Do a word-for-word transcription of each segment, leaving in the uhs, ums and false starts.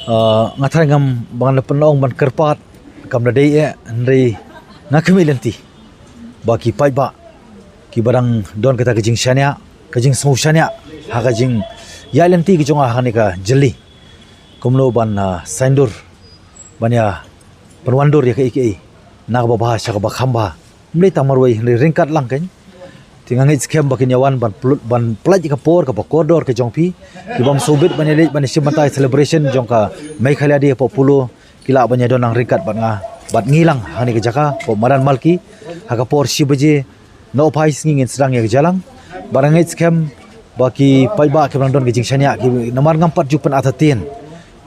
Uh, nga tharai ngam ban pynlong ban kyrpad kam da dei eh, hynrei nga khmih lynti ba ki paidbah kiba dang don kata ka jingshaniah, ka jingsngewshaniah ha ka jingïaid lynti ka jong nga ha kane ka jylli, kumno ban, uh, saindur, ban ïa pynwandur ïa kaei kaei na kaba bha sha kaba kham bha. Ym dei tang marwei, hynrei ryngkat lang kein. Te nga ngeit skhem ba kin ïa wan ban plut, ban pynlait ïa ka por kaba kordor ka jong phi, ki bym sngewbit ban ïa leit ban ïa shim bynta ïa celebration jong ka Meghalaya Day hapoh Polo, ki lah ban ïa don lang ryngkat bad nga, bad ngi lang ha kane ka jaka hapoh Madan Malki ha ka por shi baje nohphai sngi ngin sdang ïa ka jingïalang. Bad nga ngeit skhem ba ki paidbah kiba dang don ka jingshaniah, ki namar ngam pat ju pynartatien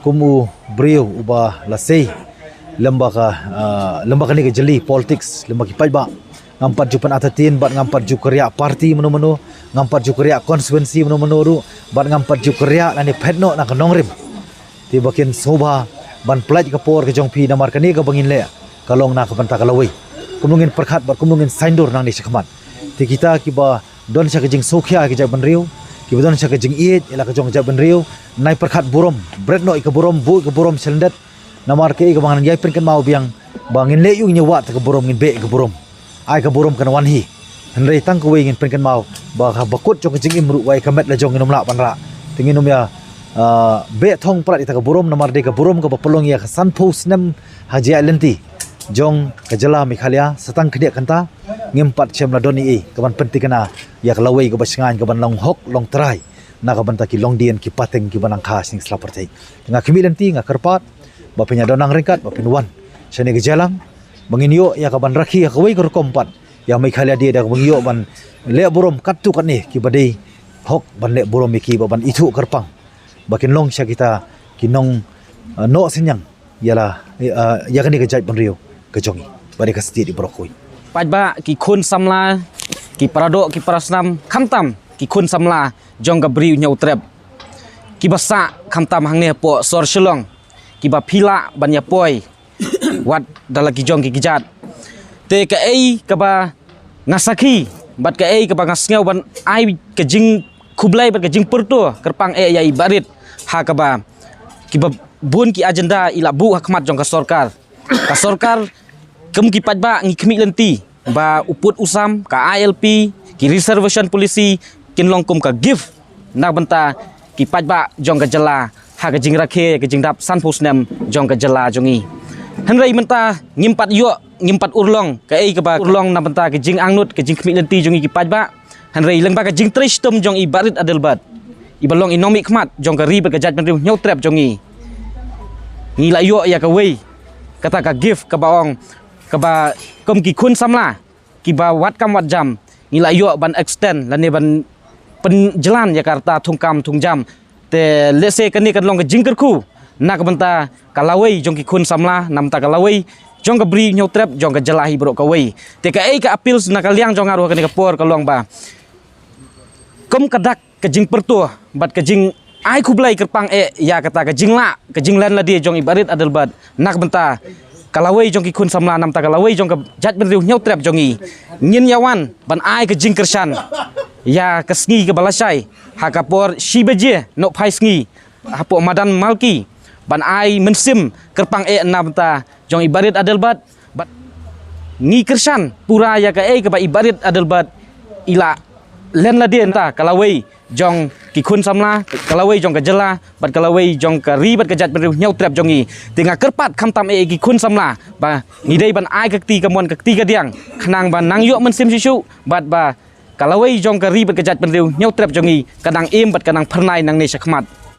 kum u briew uba la sei lem bad ka, ah, lem bad kane ka jylli politics, lem bad ki paidbah. Ngam pat ju pynartatien bad ngam pat ju kyrïah party mano mano, ngam pat ju kyrïah constituency mano mano ruh, bad ngam pat ju kyrïah lane phet noh na ka nongrim. Te ba kin sngewbha ban pynlait ka por ka jong phi, namar kane kaba ngin leh ka long na ka bynta ka lawei, kumno ngin pyrkhat bad kumno ngin saindur nangne shakhmat. Te kita kiba don sha ka jingsngewkhia ïa ka jaitbynriew, kiba don sha ka jingïeit ïa la ka jong ka jaitbynriew, nai pyrkhat burom, bret noh ïa ka burom, buh ïa ka burom sha lyndet. Namar kaei kaba ngan ïai pynkynmaw biang, ba ngin leh aïu ngin ïa wad ïa ka burom, ngin beh ïa ka burom. Ai ka burom kan wan hi. Hynrei tang kawei ngin pynkynmaw, ba ha bakut jong ka jingim ruh, wei ka met la jong ngin ym lah ban rah. Te ngin ym ïa, ah, beh thong prat ïa ka burom, namar dei ka burom kaba pynlong ïa ka sanphew snem ha jingïaid lynti jong ka jylla Meghalaya. Sa tang khyndiat kynta ngim pat shym la don ei ei kaban pynthikna ïa ka lawei kaba shngaiñ, kaban long hok long trai na ka bynta ki longdien ki pateng kiba nang kha sning sla pyrthei. Nga khmih lynti, nga kyrpad ba phin ïa don lang ryngkat, ba phin wan shane ka jingïalang, ba ngin ïoh ïa kaban rakhe ha kawei ka rukom pat ïa Meghalaya Day, da kaba ngin ïoh ban leh burom katto katne kiba dei hok ban leh burom ïa ki, ba ban ithuh kyrpang ba kin long sha kita ki nong, ah, noh synñiang ïa la, eh, ah, ïa kane ka jaitbynriew ka jong ngi, ba dei ka state i baroh kawei. Paidbah, ki khun samla, ki paradoh, ki parasnam, khamtam ki khun samla jong ka Bri u Hynñiewtrep, kiba sah khamtam hangne hapoh sor Shillong, kiba phi lah ban ïa poi wat da la ki jong ki kjat. Te kaei kaba nga sakhi bad kaei kaba nga sngew ban ai ka jingkhublei bad ka jingpyrto kyrpang eh ïa i Bah Rit, ha kaba kiba bun ki agenda i la buh ha khmat jong ka sorkar. Ka sorkar, kum ki paidbah ngi khmih lynti ba u pud u sam, ka I L P, ki reservation policy kin long kum ka gift na bynta ki paidbah jong ka jylla ha ka jingrakhe ka jingdap sanphew snem jong ka jylla jong ngi. Hynrei mynta ngim pat ïoh, ngim pat urlong kaei kaba urlong na bynta ka jingangnud ka jingkhmih lynti jong ngi ki paidbah. Hynrei lyngba ka jingtrei shitom jong i Bah Rit Adelbert, iba long i nongmihkhmat jong ka ri bad ka jaitbynriew Hynñiewtrep jong ngi, ngi la ïoh ïa kawei kata ka gift kaba ong, kaba kum ki khun samla kiba wad kam wad jam, ngi la ïoh ban extend lane ban pynjlan ïa ka rta thungkam thungjam. Te lehse kane kan long ka jingkyrkhu na ka bynta ka lawei jong ki khun samla, na bynta ka lawei jong ka Bri Hynñiewtrep, jong ka jylla hi baroh kawei. Te kaei ka appeal na ka liang jong nga ruh ha kane ka por ka long ba, kum ka dak ka jingpyrto bad ka jingai khublei kyrpang eh ïa kata ka jinglah ka jinglen lade jong i Bah Rit Adelbert na ka bynta ka lawei jong ki khun samla, na bynta ka lawei jong ka jaitbynriew Hynñiewtrep jong ngi, ngin ïa wan ban ai ka jingkyrshan ïa ka sngi kaba lashai ha ka por shi baje nohphai sngi hapoh Madan Malki, ban ai mynsiem kyrpang eh na bynta jong i Bah Rit Adelbert. Bad ngi kyrshan pura ïa kaei kaba i Bah Rit Adelbert i la len lade na ka lawei jong ki khun samla, ka lawei jong ka jylla bad ka lawei jong ka ri bad ka jaitbynriew Hynñiewtrep jong ngi. Te nga kyrpad khamtam eh ïa ki khun samla ba ngi dei ban ai ka kti kamon ka kti kadiang, khnang ba nang ïoh mynsiem shisha bad ba ka lawei jong ka ri bad ka jaitbynriew Hynñiewtrep jong ngi ka nang im bad ka nang phyrnai nangne shakhmat.